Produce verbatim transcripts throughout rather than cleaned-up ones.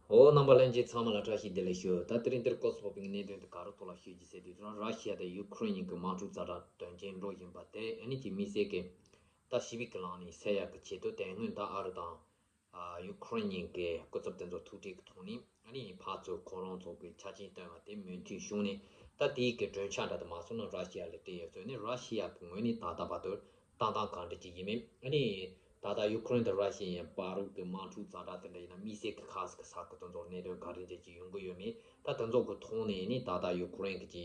ཨོ། རྣམ་པ་ལྷན་རྒྱས་ཚང་མ་ལ་བཀྲ་ཤིས་བདེ་ལེགས་ཞུ། ད་དེ་རིང་འདིར་སྐོར་སོགས་པའི་གནད་དོན་དེ་ག་རུ་ཐོག་ལ་ཤོད་ཀྱི་ཟེར་དུས་ཙང་། ར་ཤི་ཡ་དང་ཡུ་ཁུ་རེན་གཉིས་ཀྱི་དམག་འཁྲུག་ཛ་དྲག་དོན་རྐྱེན་འགྲོ་བཞིན་པ་དེ་ཨ་ནི་ཀྱི་དམིགས་བསལ་གྱི་ད་ཞི་བའི་གི་ལམ་ནས་སེལ་ཡག་གི་ཆེད་དུ་དེ་སྔོན་ད་ཨ་རི་དང་ཡུ་ཁུ་རེན་གཉིས་ཀྱི་སྐུ་ཚབ་དེ་ཚོ་ཐུག་འཕྲད་ཀྱི་ཐོག་ནས་ཨ་ནི་ཕར་ཚུར་ཁོ་རང་ཚོ་གི་ཆ་རྐྱེན་བཏོན་པ་དེ་མོས་མཐུན་བྱུང་ནས། ད་དེའི་གི་གྲོས་འཆར་འདྲ་དེ་མ་སོང་ན་ར་ཤི་ཡ་ལ་སྤྲད་ཡོད་ཚོད་ནི། ར་ཤི་ཡ་གི་ངོས་ནས་ད་ལྟ་བར་དུ་ཏན་ཏན་གང་འདྲ་ཅིག་ཡིན་མིན། ཨ་ནི་ད་ལྟ་ཡུ་ཁུ་རེན་དང་ར་ཤི་ཡའི་བར་གྱི་དམག་འཁྲུག་ཛ་དྲག་དེ་འདྲ་ཡིན་ན་དམིགས་བསལ་གྱི་ཁ་ཟས་ཁ་ཟས་ཀྱི་དོན་ཚོགས་གནད་དོན་ག་རེ་འདྲ་ཅིག་ཡོང་གི་ཡོད་མེད། ད་དེ་ཚོ་གི་ཐོག་ནས་ནི་ད་ལྟ་ཡུ་ཁུ་རེན་གྱི་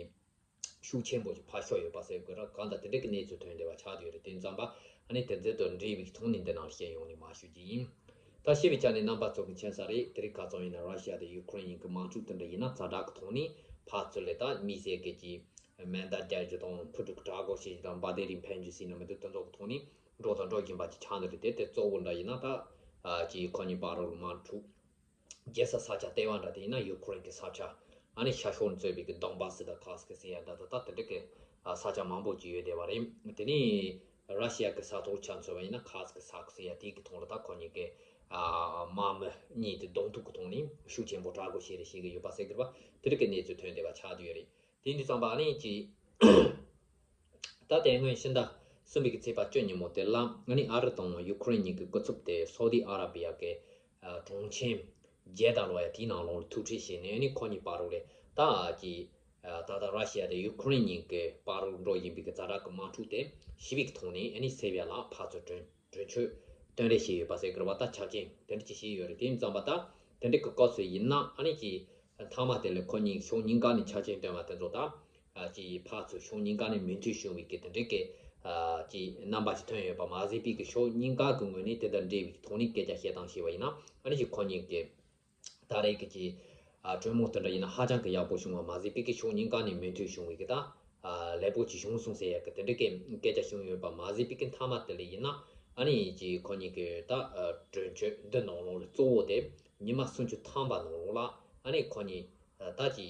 ཤུགས་ཆེན་པོ་ཞིག་ཕར་ཤོར་ཡོད་པ་ཟེར་དགོས་ར། གང་ལྟར་དེ་འདྲ་གི་གནས་ཚུལ་ཐོན་བསྡད་པ་ཆགས་བསྡད་ཡོད་རེད། དེ་ཙམ་པ་ཨ་ནི་དེ་ཚོ་དང་འབྲེལ་བའི་ཐོག་ནས་འདི་ནང་བཤད་ཡོང་ནས་མ་ཞུ་རྒྱུ་ཡིན། ད་ཞེས་པའི་ཆ་ནས་རྣམ་པ་ཚོ་གི་མཁྱེན་གསལ་རེད། དེ་རིང་ཁ་སང་ཡིན་ན་ར་ཤི་ཡ་དང་ཡུ་ཁུ་རེན་གཉིས་ཀྱི་དམག་འཁྲུག་དེ་འདྲ་ཡིན་ན་ཛ་དྲག་གི་ཐོག་ནས་ཕར་ཚུར་ལ་ད་དམིགས་བསལ་གྱི་ཅིག་མེ་མདའ་རྒྱག་རྒྱུ་དང་། འཕུར་གྲུ་དྲག་པོ་བྱེད་རྒྱུ་དང་། འབར་མདེལ་རིགས་འཕེན་རྒྱུ་ཟེར་ན་མི་འདུག་དེ་ཚོ་གི་ཐོག་ནས་འགྲོ་དང་འགྲོ་བཞིན་པ་ཅིག་ཆགས་འདུག་རེད། དེ་དེ་གཙོ་བོ་འདྲ་ཡིན་ན་ད་ཅིག་ཁོ་གཉིས་བར་རུ་དམག་འཁྲུག་རྒྱལ་ས་ས་ཆ་ལྟེ་བ་འདྲ་དེ་ཡིན་ན་ཡུ་ཁུ་རེན་གྱི་ས་ཆ། ཨ་ནི་ཤར་ཕྱོགས་གཙོས་པའི་གི་དོན་བྷ་སི་དང་ཁ་སི་ཀི་ཟེར་ཡ་འདྲ་ད་ད་དེ་འདྲ་གི་ས་ཆ་མང་པོ་ཅིག་ཡོད་བསྡད་པ་རེད། དེ་ནས་ར་ཤི་ཡ་གི་ས་ཐོག་ཆ་མཚོན་པ་ཡིན་ན་ཁ་སི་ཀི་ས་ཁུག་ཟེར་ཡ་དེ་གི་ཐོག་ལ་ད་ཁོ་གཉིས་ཀྱི་དམག་མི་གཉིས་དེ་གདོང་ཐུག་གི་ཐོག་ནས་ཤུགས་ཆེན་པོ་དྲག་པོ་བྱས་རེད་བྱེད་ཀྱི་ཡོད་པ་ཟེར་གི་རེད་པ། དེ་འདྲ་གི་གནས་ཚུལ་ཐོན་བསྡད་པ་ཆགས་བསྡད་ཡོད་རེད། དེ་འདི་ཙམ་པ་ཨ་ནི་ཅིག་ད་དེ་སྔོན་ཕྱི་ཟླ་གསུམ་པའི་གི་ཚེས་པ་བཅུ་ཉིན་མོ་དེ་ལ་ཨ་ནི་ཨ་རི་དང་ཡུ་ཁུ་རེན་གཉིས་ཀྱི་སྐུ་ཚབ་དེ་སོ་ཏི་ཨ་ར་བི་ཡ་གི་ཨ་གྲོང་ཁྱེར་ཇེ་ད་ལོ་ཡ་དེའི་ནང་ལོགས་ལ་ཐུག་འཕྲད་བྱས་ནས། ཨ་ནི་ཁོ་གཉིས་བར་རུ་ལས་ད་ཀྱི་ཨ་ད་ལྟ་ར་ཤི་ཡ་དང་ཡུ་ཁུ་རེན་གཉིས་ཀྱི་བར་རུ་འགྲོ་བཞིན་པའི་གི་ཛ་དྲག་གི་དམག་འཁྲུག་དེ་ཞི་བའི་གི་ཐོག་ནས་ཨ་ནི་སེལ་ཡ་ལ་ཕར་ཚུར་གྲོས་གྲོས་ཆོད་གཏན་འབྲས་བྱས་ཡོད་པ་ཟེར་གི་རེད་པ། ད་ཆ་རྐྱེན་དེ་འདྲ་ཅིག་བྱས་ཡོད་རེད། དེ་ཡིན་ཙམ་པ་ད་དེ་འདྲ་གི་སྐབས་སུ་ཡིན་ན་ཨ་ནི་ཀྱི་མཐའ་མ་དེ་ལ་ཁོ་གཉིས་ཕྱོགས་གཉིས་ཀ་ནས་ཆ་རྐྱེན་བཏོན་པ་དེ་ཚོ་ད་ཨ་ཀྱི་ཕར་ཚུར་ཕྱོགས་གཉིས་ཀ་ནས་མོས་མཐུན་བྱུང་བའི་གི་དེ་འདྲའི་གི་ཨ་ཀྱི་རྣམ་པ་ཞིག་ཐོན་ཡོད་པ་མ་ཟད་པའི་གི་ཕྱོགས་གཉིས་ཀ་གི་ངོས་ནས་དེ་དང་འབྲེལ་བའི་ཐོག་ནས་སྐད་ཆ་བཤད་སྟངས་བྱས་པ་ཡིན་ན། ཨ་ནི་ཀྱི་ཁོ་གཉིས་ཀྱི་ད་རེས་ཀྱི་ཀྱི་ཨ་གྲོས་མོལ་དེ་འདྲ་ཡིན་ན་ཧ་ཅང་གི་ཡག་པོ་བྱུང་བ་མ་ཟད་པའི་གི་ཕྱོགས་གཉིས་ཀ་ནས་མོས་མཐུན་བྱུང་བའི་གི་ད་ཨ་ལེགས་པོ་ཅིག་བྱུང་སོང་ཟེར་ཡག་གི་དེ་འདྲའི་གི་སྐད་ཆ་བྱུང་ཡོད་པ་མ་ཟད་པའི་གི་མཐའ་མ་དེ་ལ་ཡིན་ན་ཨ་ནི་ཀྱི་ཁོ་གཉིས་ཀྱི་ད་ཨ་གྲོས་ཆོད་འདི་ནང་ལོགས་ལ་གཙོ་བོ་དེ་ཉི་མ་སུམ་ཅུ་ཐམ་པ་ནང་ལོགས་ལ་ཨ་ནི་ཁོ་གཉིས་ད་ཀྱི་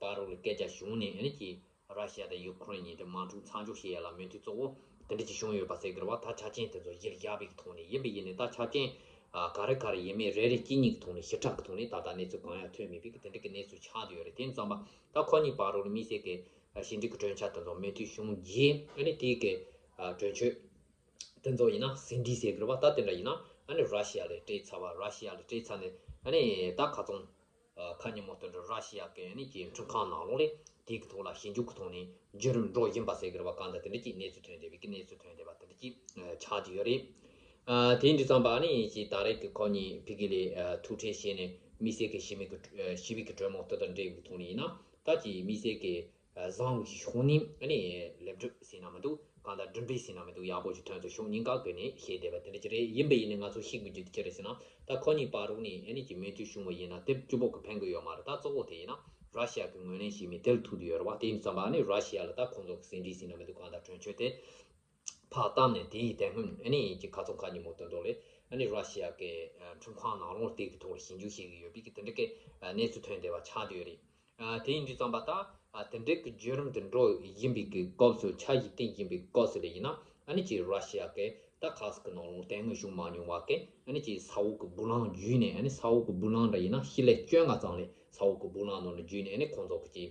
བར་རུ་ལ་སྐད་ཆ་བྱུང་ནས། ཨ་ནི་ཀྱི་ར་ཤི་ཡ་དང་ཡུ་ཁུ་རེན་གཉིས་དེ་དམག་འཁྲུག་མཚམས་འཇོག་བྱེད་ཡ་ལ་མོས་མཐུན་གཙོ་བོ་དེ་འདྲ་ཅིག་བྱུང་ཡོད་པ་ཟེར་གི་རེད་པ། ད་ཆ་རྐྱེན་དེ་ཚོ་གཞིར་བཞག་པའི་ཐོག་ནས་ཡིན་པ་ཡིན་ནའི། ད་ཆ་རྐྱེན་ཨ་ག་རེ་ག་རེ་ཡིན་མིན་རེ་རེ་གཅིག་གཉིས་ཀྱི་ཐོག་ནས་ཞིབ་ཕྲ་གི་ཐོག་ནས་ད་ལྟ་གནས་ཚུལ་གང་ཡང་ཐོན་མེད་པའི་གི་དེ་འདྲ་གི་གནས་ཚུལ་ཆགས་བསྡད་ཡོད་རེད། དེ་ཙམ་པ་ད་ཁོ་གཉིས་བར་རུ་ལ་དམིགས་བསལ་གི་ཨ་ཕྱི་འབྲེལ་གི་གྲོས་འཆར་དེ་ཚོ་མོས་མཐུན་བྱུང་རྗེས། ཨ་ནི་དེའི་གི་ཨ་གྲོས་ཆོད་དེ་ཚོ་ཡིན་ན་ཟིན་བྲིས་ཟེར་གི་རེད་པ། ད་དེ་འདྲ་ཡིན་ན་ཨ་ནི་ར་ཤི་ཡ་ལ་སྤྲད་ཚར་བ། ར་ཤི་ཡ་ལ་སྤྲད་ཚར་ནས་ཨ་ནི་ད་ཁ་སང་ཨ་ཁ་ཉིན་མོ་དེ་འདྲ་ར་ཤི་ཡ་གི་ཨ་ནི་ཀྱི་ཁྲིམས་ཁང་ནང་ལོགས་ལ་དེ་གི་ཐོག་ལ་ཞིབ་འཇུག་གི་ཐོག་ནས་བརྒྱུད་རིམ་འགྲོ་བཞིན་པ་ཟེར་གི་རེད་པ། གང་ལྟར་དེ་འདྲ་ཅིག་གནས་ཚུལ་ཐོན་བསྡད་པའི་གི་གནས་ཚུལ་ཐོན་བསྡད་པ་དེ་འདྲ་ཅིག་ཨ་ཆགས་ཀྱི་ཡོད་རེད། ཨ་དེ་འདྲ་ཙམ་པ་ཨ་ནི་ཅིག་ད་རེས་ཀྱི་ཁོ་གཉིས་ཕ་གི་ལ་ཨ་ཐུག་འཕྲད་བྱས་ནས་དམིགས་བསལ་གི་ཞི་མོལ་གི་ཨ་ཞི་བའི་གི་གྲོས་མོལ་དེ་དང་འབྲེལ་བའི་ཐོག་ནས་ཡིན་ན། ད་ཀྱི་དམིགས་བསལ་གི་ཨ་བཟང་བའི་ཕྱོགས་ནས་ཨ་ནི་ལེགས་གྲུབ་ཟེར་ན་མི་འདུག་གང་ལྟར་གྲུབ་འབྲས་ཟེར་ན་མི་འདུག་ཡག་པོ་ཞིག་ཐོན་སོང་། ཕྱོགས་གཉིས་ཀ་ངོས་ནས་བཤད་བསྡད་པ་དེ་འདྲ་ཅིག་རེད། ཡིན་པ་ཡིན་ནའི་ང་ཚོ་ཤེས་དགོས་རྒྱུ་དེ་ཅི་རེད་ཟེར་ན། ད་ཁོ་གཉིས་བར་རུ་ནས་ཨ་ནི་ཀྱི་མོས་མཐུན་བྱུང་བ་ཡིན་ན་དེ་སྐྱོ་པོ་གི་ཕན་གི་ཡོད་མ་རེད། ད་གཙོ་བོ་དེ་ཡིན་ན་ར་ཤི་ཡ་གི་ངོས་ལེན་བྱས་མིན་དེ་ལ་ཐུག་བསྡད་ཡོད་རེད་པ། དེ་ཡིན་ཙམ་པ་ཨ་ནི་ར་ཤི་ཡ་ལ་ད་ཁོང་ཚོ་གི་ཟིན་བྲིས་ཟེར་ན་མི་འདུག་གང་ལྟར་གྲོས་ཆོད་དེ་ཕར་བཏང་ནས། དེ་ཡི་དེ་སྔོན་ཨ་ནི་ཀྱི་ཁ་སང་ཁ་ཉིན་མོ་དེ་འདྲ་ལ་ཨ་ནི་ར་ཤི་ཡ་གི་ཨ་ཁྲིམས་ཁང་ནང་ལོགས་དེ་གི་ཐོག་ལ་ཞིབ་འཇུག་བྱེད་ཀྱི་ཡོད་པའི་གི་དེ་འདྲ་གི་ཨ་གནས་ཚུལ་ཐོན་བསྡད་པ་ཆགས་བསྡད་ཡོད་རེད། ཨ་དེ་ཡིན་དུས་ཙམ་པ་ད་ཨ་དེ་འདྲའི་གི་བརྒྱུད་རིམ་དེ་འགྲོ་བཞིན་པའི་གི་སྐབས་སུ། ཆ་ཞིག་བསྟན་བཞིན་པའི་སྐབས་སུ་ལ་ཡིན་ན་ཨ་ནི་ཀྱི་ར་ཤི་ཡ་གི་ད་ཁ་སང་གི་ནང་ལོགས་དེ་སྔོན་བྱུང་མ་མྱོང་བ་གི་ཨ་ནི་ཀྱི་ས་འོག་གི་སྦུག་ལམ་བརྒྱུད་ནས། ཨ་ནི་ས་འོག་གི་སྦུག་ལམ་འདྲ་ཡིན་ན་ཤི་ལེ་བཅོ་ལྔ་ཙམ་ལ་ས་འོག་གི་སྦུག་ལམ་ནང་ལ་བརྒྱུད་ནས། ཨ་ནི་ཁོང་ཚོ་གི་ཀྱི་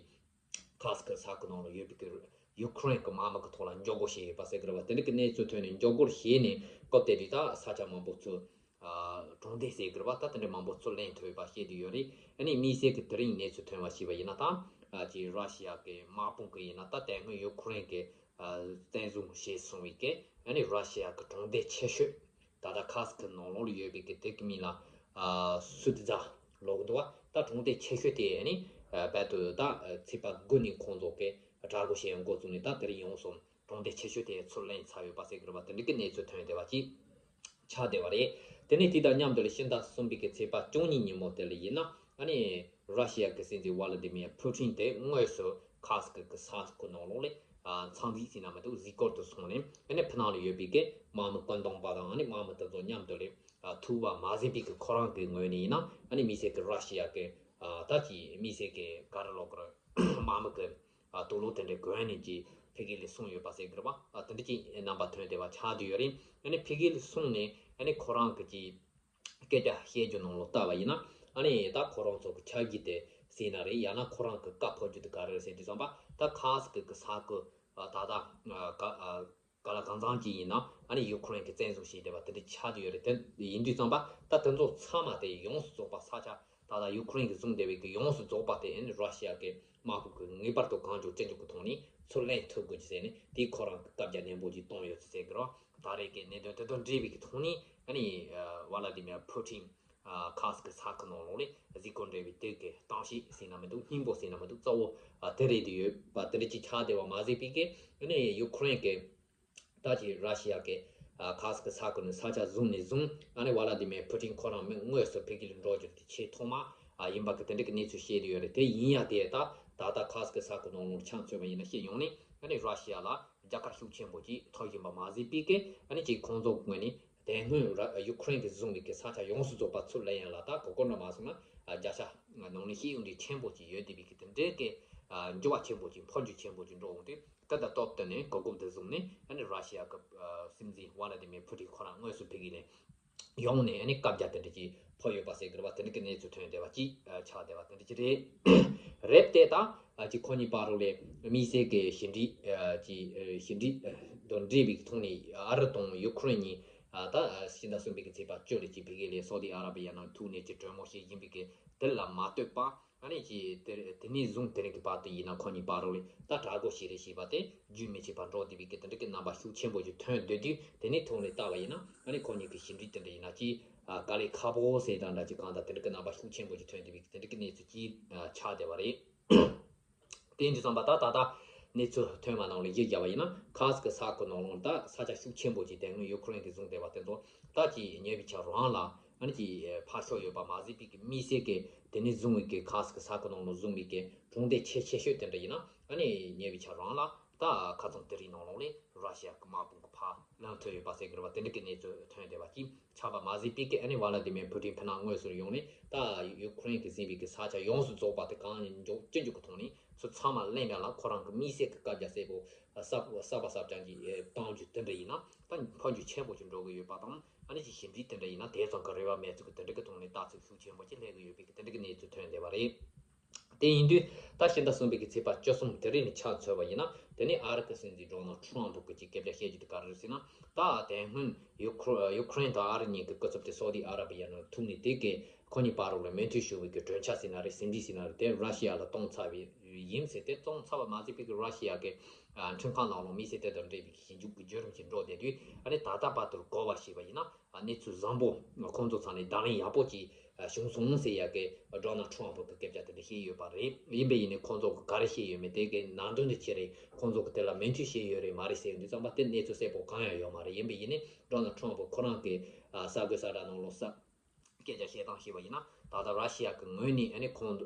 ཁ་སང་གི་ས་ཁུལ་ནང་ལ་ཡོད་པའི་གི་ཡུ་ཁུ་རེན་གི་དམག་མི་གི་ཐོག་ལ་འཇོག་སྒོ་བྱས་ཡོད་པ་ཟེར་གི་རེད་པ། དེ་འདྲ་གི་གནས་ཚུལ་ཐོན་ནས་འཇོག་སྒོ་བྱས་ནས་སྐབས་དེ་དུས་ད་ས་ཆ་མང་པོ་ཚུར་ཨ་གྲོང་སྡེ་ཟེར་གི་རེད་པ། ད་དེ་འདྲ་མང་པོ་ཚུར་ལེན་ཐུབ་ཡོད་པ་བཤད་དུ་ཡོད་རེད། ཨ་ནི་དམིགས་བསལ་གི་དེ་རིང་གནས་ཚུལ་ཐོན་པ་ཞིག་པ་ཡིན་ན། ད་ཨ་ཅིག་ར་ཤི་ཡ་གི་དམག་དཔུང་གི་ཡིན་ན། ད་དེ་སྔོན་ཡུ་ཁུ་རེན་གི་ཨ་བཙན་བཟུང་བྱས་སོང་བའི་གི་ཨ་ནི་ར་ཤི་ཡ་གི་གྲོང་སྡེ་ཆེ་ཤོས། ད་ལྟ་ཁ་སང་གི་ནང་ལོགས་ལ་ཡོད་པའི་གི་དེ་གི་མིང་ལ་ཨ་སུ་ཏི་ཛ་ལབ་གི་འདུག་པ། ད་གྲོང་སྡེ་ཆེ་ཤོས་དེ་ཨ་ནི་ཨ་རྦད་དེ་ད་ཚེས་པ་དགུ་ནས་ཁོང་ཚོ་གི་དྲག་པོ་བྱས་འགོ་བཙུགས་ནས་ད་དེ་རིང་ཡོང་སོང་། གྲོང་སྡེ་ཆེ་ཤོས་དེ་ཚུར་ལེན་ཚར་ཡོད་པ་ཟེར་གི་རེད་པ། དེ་འདྲ་གི་གནས་ཚུལ་ཐོན་བསྡད་པ་ཅིག་ཆགས་བསྡད་པ་རེད། དེ་ནས་དེ་དང་མཉམ་དུ་ལ་ཕྱི་ཟླ་གསུམ་པའི་གི་ཚེས་པ་བཅུ་གཉིས་ཉིན་མོ་དེ་ལ་ཡིན་ན། ཨ་ནི་ར་ཤི་ཡ་གི་སྲིད་འཛིན་ཝ་ལ་ཏི་མིར་ཕུ་ཊིན་དེ་དངོས་སུ་ཁ་སང་གི་ས་ཁུལ་ནང་ལོགས་ལ་ཨ་འཚམས་གཟིགས་ཟེར་ན་མི་འདུག་གཟིགས་སྐོར་དུ་སོང་ནས། ཨ་ནི་ཕྱི་ནང་ལ་ཡོད་པའི་གི་དམག་མི་བཀོད་འདོམས་པ་དང་། ཨ་ནི་དམག་མི་དེ་ཚོ་མཉམ་དུ་ལ་ཨ་ཐུག་པ་མ་ཟད་པའི་གི་ཁོ་རང་གི་ངོས་ནས་ཡིན་ན། ཨ་ནི་དམིགས་བསལ་གི་ར་ཤི་ཡ་གི་ཨ་ད་ཀྱི་དམིགས་བསལ་གི་ག་རེ་ལབ་དགོས་རེད། དམག་མི་གི་ཨ་དུག་ལོག་དེ་འདྲ་གོན་ནས་ཀྱི་ཕ་གི་ལ་སོང་ཡོད་པ་ཟེར་གི་རེད་པ། ཨ་དེ་འདྲ་ཀྱི་རྣམ་པ་ཐོན་བསྡད་པ་ཆགས་བསྡད་ཡོད་རེད། ཨ་ནི་ཕ་གི་ལ་སོང་ནས་ཨ་ནི་ཁོ་རང་གི་ཀྱི་སྐད་ཆ་བཤད་རྒྱུ་ནང་ལོགས་ལྟ་བ་ཡིན་ན། ཨ་ནི་ད་ཁོ་རང་ཚོ་གི་ཆ་རྒྱུས་དེ་ཟིན་ན་རེད། ཡང་ན་ཁོ་རང་གི་བཀའ་ཕབ་རྒྱུ་དེ་ག་རེ་རེད་ཟེར་དུས་ཙམ་པ། ད་ཁ་སི་ཀི་གི་ས་ཁུལ་ད་ལྟ་ག་ག་ལ་གང་འཚམ་ཅིག་ཡིན་ན་ཨ་ནི་ཡུ་ཁུ་རེན་གི་བཙན་བཟུང་བྱས་བསྡད་པ་དེ་འདྲ་ཆགས་ཀྱི་ཡོད་རེད། དེ་ཡིན་དུས་ཙམ་པ་ད་དེ་ཚོ་ཚང་མ་དེ་ཡོངས་སུ་རྫོགས་པ་ས་ཆ་ད་ལྟ་ཡུ་ཁུ་རེན་གི་བཟུང་བསྡད་པའི་གི་ཡོངས་སུ་རྫོགས་པ་དེ་ཨ་ནི་ར་ཤི་ཡ་གི་དམག་དཔུང་གི་ངེས་པར་དུ་གང་མགྱོགས་ཅི་མགྱོགས་ཀྱི་ཐོག་ནས་ཚུར་ལེན་ཐུབ་དགོས་ཀྱི་ཟེར་ནས་དེ་ཁོ་རང་གི་བཀའ་རྒྱ་ནན་པོ་ཅིག་བཏང་ཡོད་ཟེར་གི་རེད། ད་རེས་ཀྱི་གནད་དོན་དེ་དང་འབྲེལ་བའི་གི་ཐོག་ནས་ཨ་ནི་ཝ་ལ་ཏི་མེར་ཕུ་ཊིན་ཁ་སི་ཀི་ས་ཁུལ་ནང་ལོགས་ནས་གཟིགས་སྐོར་འབྲེལ་བའི་དེ་གི་གཏམ་བཤད་ཟེར་ན་མི་འདུག་སྙིང་པོ་ཟེར་ན་མི་འདུག་རྩ་བོ་དེ་རེད་དུ་ཡོད་པ་དེ་འདྲ་ཅིག་ཆགས་བསྡད་པ་མ་ཟད་པའི་གི་ཨ་ནི་ཡུ་ཁུ་རེན་གི་ད་ཅི་ར་ཤི་ཡ་གི་ཁ་སི་ཀི་ས་ཁུལ་ནས་ས་ཆ་བཟུང་ནས་བཟུང་ཨ་ནི་ཝ་ལ་ཏི་མེར་ཕུ་ཊིན་ཁོ་རང་མི་དངོས་སུ་ཕ་གི་ལ་འགྲོ་རྒྱུ་དེ་ཆེས་ཐོག་མ་ཡིན་པ་གི་དེ་འདྲ་གི་གནས་ཚུལ་བཤད་དུ་ཡོད་རེད། དེ་ཡིན་ཡང་དེ་ད་ད་ལྟ་ཁ་སི་ཀི་ས་ཁུལ་ནང་ལོགས་ཆ་མཚོན་པ་ཡིན་ན་བཤད་ཡོང་ནས་ཨ་ནི་ར་ཤི་ཡ་ལ་རྒྱལ་ཁ་ཤུགས་ཆེན་པོ་ཅིག་ཐོབ་བཞིན་པ་མ་ཟད་པའི་གི་ཨ་ནི་ཅིག་ཁོང་ཚོ་ངོས་ནས་དེ་སྔོན་ར་ཡུ་ཁུ་རེན་གྱིས་བཟུང་བའི་གི་ས་ཆ་ཡོངས་སུ་རྫོགས་པ་ཚུར་ལེན་ཡ་ལ་ད་གོ་སྐོར་འདྲ་མ་སོང་ན་བརྒྱ་ཆ་ནང་ནས་ཤེས་ཡོན་འདྲ་ཆེན་པོ་ཅིག་ཡོད་བསྡད་པའི་གི་དེ་འདྲའི་གི་འགྱུར་བ་ཆེན་པོ་ཅིག་འཕོ་འགྱུར་ཆེན་པོ་ཅིག་འགྲོ་འོང་དུས། ད་ལྟ་སྟོབས་བསྟུན་ནས་གོ་སྐབས་འདི་བཟུང་ནས་ཨ་ནི་ར་ཤི་ཡ་གི་སྲིད་འཛིན་ཝ་ལ་ཏི་མེར་ཕུ་ཊིན་ཁོ་རང་དངོས་སུ་ཕ་གི་ནས་ཡོང་ནས་ཨ་ནི་བཀའ་རྒྱ་དེ་འདྲ་ཅིག་ཕོག་ཡོད་པ་ཟེར་གི་རེད་པ། དེ་འདྲ་གི་གནས་ཚུལ་ཐོན་བསྡད་པ་ཅིག་ཆགས་བསྡད་པ་དེ་འདྲ་ཅིག་རེད། རེད་དེ་ད་ཅིག་ཁོ་གཉིས་བར་རུ་ལས་དམིགས་བསལ་གྱི་ཞི་འགྲིག་ཅིག་ཞི་འགྲིག་དང་འབྲེལ་བའི་ཐོག་ནས་ཨ་རི་དང་ཡུ་ཁུ་རེན་གཉིས་ད་ཕྱི་ཟླ་གསུམ་པའི་གི་ཚེས་པ་བཅུ་ལ་ཅིག་ཕ་གི་ལ་སོ་ཏི་ཨ་ར་བི་ཡ་ནང་ཐུག་ནས་ཅིག་གྲོས་མོལ་བྱེད་བཞིན་པའི་གི་དེ་ལ་མ་ལྟོས་པ། ཨ་ནི་ཅིག་དེ་དེ་ནས་བཟུང་དེ་རིང་གི་བར་དུ་ཡིན་ན་ཁོ་གཉིས་བར་རོ་ལས་ད་དྲག་པོ་ཞིག་རེད་ཞེས་པ་དེ་རྒྱུན་མི་ཆད་པར་འགྲོ་བསྡད་པའི་གི་དེ་འདྲ་གི་རྣམ་པ་ཤུགས་ཆེན་པོ་ཞིག་ཐོན་སྡོད་དུས། དེ་ནས་ཐོག་ནས་བལྟ་བ་ཡིན་ན་ཨ་ནི་ཁོ་གཉིས་ཀྱི་ཞི་འགྲིག་དེ་འདྲ་ཡིན་ན་ཅིག་དཀའ་ལས་ཁག་པོ་ཟེར་དང་འདྲ་ཅིག་གང་ལྟར་དེ་འདྲ་གི་རྣམ་པ་ཤུགས་ཆེན་པོ་ཞིག་ཐོན་བསྡད་པའི་གི་དེ་འདྲ་གི་གནས་ཚུལ་ཅིག་ཆགས་བསྡད་པ་རེད། དེ་ཡིན་དུས་ཙམ་པ་ད་ད་ལྟ་གནས་ཚུལ་ཐོན་པ་ནང་ལ་གཞི་བཞག་པ་ཡིན་ན་ཁ་སི་ཀི་ས་ཁུལ་ནང་ལོགས་ད་ས་ཆ་ཤུགས་ཆེན་པོ་ཅིག་དེ་སྔོན་ཡུ་ཁུ་རེན་གྱིས་བཟུང་བསྡད་པ་དེ་ཚོ་ད་ཅིག་ཉེ་བའི་ཆར་རང་ལ། ཨ་ནི་ཀྱི་ཕར་ཕྱོགས་ཡོད་པ་མ་ཟད་པའི་གི་དམིགས་བསལ་གྱི་དེ་ནས་བཟུང་བའི་གི་ཁ་སི་ཀི་ས་ཁུལ་ནང་ལ་བཟུང་བའི་གི་གྲོང་སྡེ་ཆེ་ཆེ་ཤོས་དེ་འདྲ་ཡིན་ན་ཨ་ནི་ཉེ་བའི་ཆར་རང་ལ་ད་ཁ་སང་དེ་རིང་ནང་ལོགས་ལས་ར་ཤི་ཡ་གི་དམག་དཔུང་གི་ཕར་ལངས་ཐུབ་ཡོད་པ་ཟེར་གི་རེད་པ། དེ་འདྲ་གི་གནས་ཚུལ་ཐོན་བསྡད་པ་ཅིག་ཆགས་པ་མ་ཟད་པའི་གི་ཨ་ནི་ཝ་ལ་ཏི་མེར་ཕུ་ཊིན་ཕི་ནང་དངོས་སུ་ཡོང་ནས་ད་ཡུ་ཁུ་རེན་གྱིས་ཟིན་པའི་གི་ས་ཆ་ཡོངས་སུ་རྫོགས་པ་དེ་གང་ཡིན་མགྱོགས་ཅི་མགྱོགས་ཀྱི་ཐོག་ནས་ཚུར་ཚང་མ་ལེན་ཡ་ལ་ཁོ་རང་གི་དམིགས་བསལ་གྱི་བཀའ་རྒྱ་གསལ་པོ་གསར་གསར་པ་གསར་རྐྱང་གི་གཏོང་རྒྱུ་དེ་འདྲ་ཡིན་ན་ད་འཕོ་འགྱུར་ཆེན་པོ་ཞིག་འགྲོ་གི་ཡོད་པ་དང་། ཨ་ནི་ཅིག་ཞི་འགྲིག་དེ་འདྲ་ཡིན་ན་དེ་ཙམ་གྱི་རེ་བ་མེད་ཚུལ་གྱི་དེ་འདྲ་གི་ཐོག་ནས་ལྟ་ཚུལ་ཤུགས་ཆེན་པོ་ཅིག་སླེབས་ཀྱི་ཡོད་པའི་གི་དེ་འདྲ་གི་གནས་ཚུལ་ཐོན་བསྡད་པ་རེད། དེ་ཡིན་དུས་ད་ཕྱི་ཟླ་གསུམ་པའི་གི་ཚེས་པ་བཅུ་གསུམ་དེ་རིང་ནས་ཆ་མཚོན་པ་ཡིན་ན་དེ་ནས་ཨ་རི་གི་སྲིད་འཛིན་ཌོ་ནལ་ཊམ་ཕུ་གི་ཅིག་སྐད་ཆ་བཤད་རྒྱུ་དེ་ག་རེ་རེད་ཟེར་ན། ད་དེ་སྔོན་ཡུ་ཁུ་ཡུ་ཁུ་རེན་དང་ཨ་རི་གཉིས་ཀྱི་སྐུ་ཚབ་དེ་སོ་ཏི་ཨ་ར་བི་ཡ་ནང་ཐུག་ནས་དེ་གི་ཁོ་གཉིས་བར་རོ་ལ་མོས་མཐུན་ཞུ་བའི་གི་གྲོས་འཆར་ཟེར་ན་རེད། ཟིན་བྲིས་ཟེར་ན་རེད། དེ་ར་ཤི་ཡ་ལ་གཏོང་ཚར་བའི་ཡིན་ཟེར། དེ་གཏོང་ཚར་བ་མ་ཟད་པའི་གི་ར་ཤི་ཡ་གི་ཁྲིམས་ཁང་ནང་ལ་དམིགས་བསལ་དེ་དང་འབྲེལ་བའི་གི་ཞིབ་འཇུག་གི་བརྒྱུད་རིམ་ཞིག་འགྲོ་བསྡད་དུས། ཨ་ནི་ད་ལྟ་བར་དུ་གོ་བ་ཞིག་པ་ཡིན་ན་གནས་ཚུལ་བཟང་པོ་ཁོང་ཚོ་ཚང་ནས་བརྡ་ལན་ཡག་པོ་ཅིག་བྱུང་སོང་ཟེར་ཡ་གི་ཌོ་ནལ་ཊམ་ཕུ་གི་སྐད་ཆ་དེ་འདྲ་བཤད་ཡོད་པ་རེད། ཡིན་པ་ཡིན་ནའི་ཁོང་ཚོ་གི་ག་རེ་བཤད་ཡོད་མེད་དེ་གི་ནང་དོན་དེ་ཅི་རེད། ཁོང་ཚོ་གི་དེ་ལ་མོས་མཐུན་བྱས་ཡོད་རེད་མ་རེད་ཟེར་དུས་ཙམ་པ་དེ་གནས་ཚུལ་གསལ་པོ་གང་ཡང་ཡོད་མ་རེད། ཡིན་པ་ཡིན་ནའི་ཌོ་ནལ་ཊམ་ཕུ་ཁོ་རང་གི་གསར་འགོད་གསལ་བསྒྲགས་ནང་ལོགས་ས། སྐད་ཆ་བཤད་སྟངས་ཤེས་པ་ཡིན་ན་ད་ལྟ་ར་ཤི་ཡ་གི་ངོས་ནས་ཨ་ནི་ཁོང་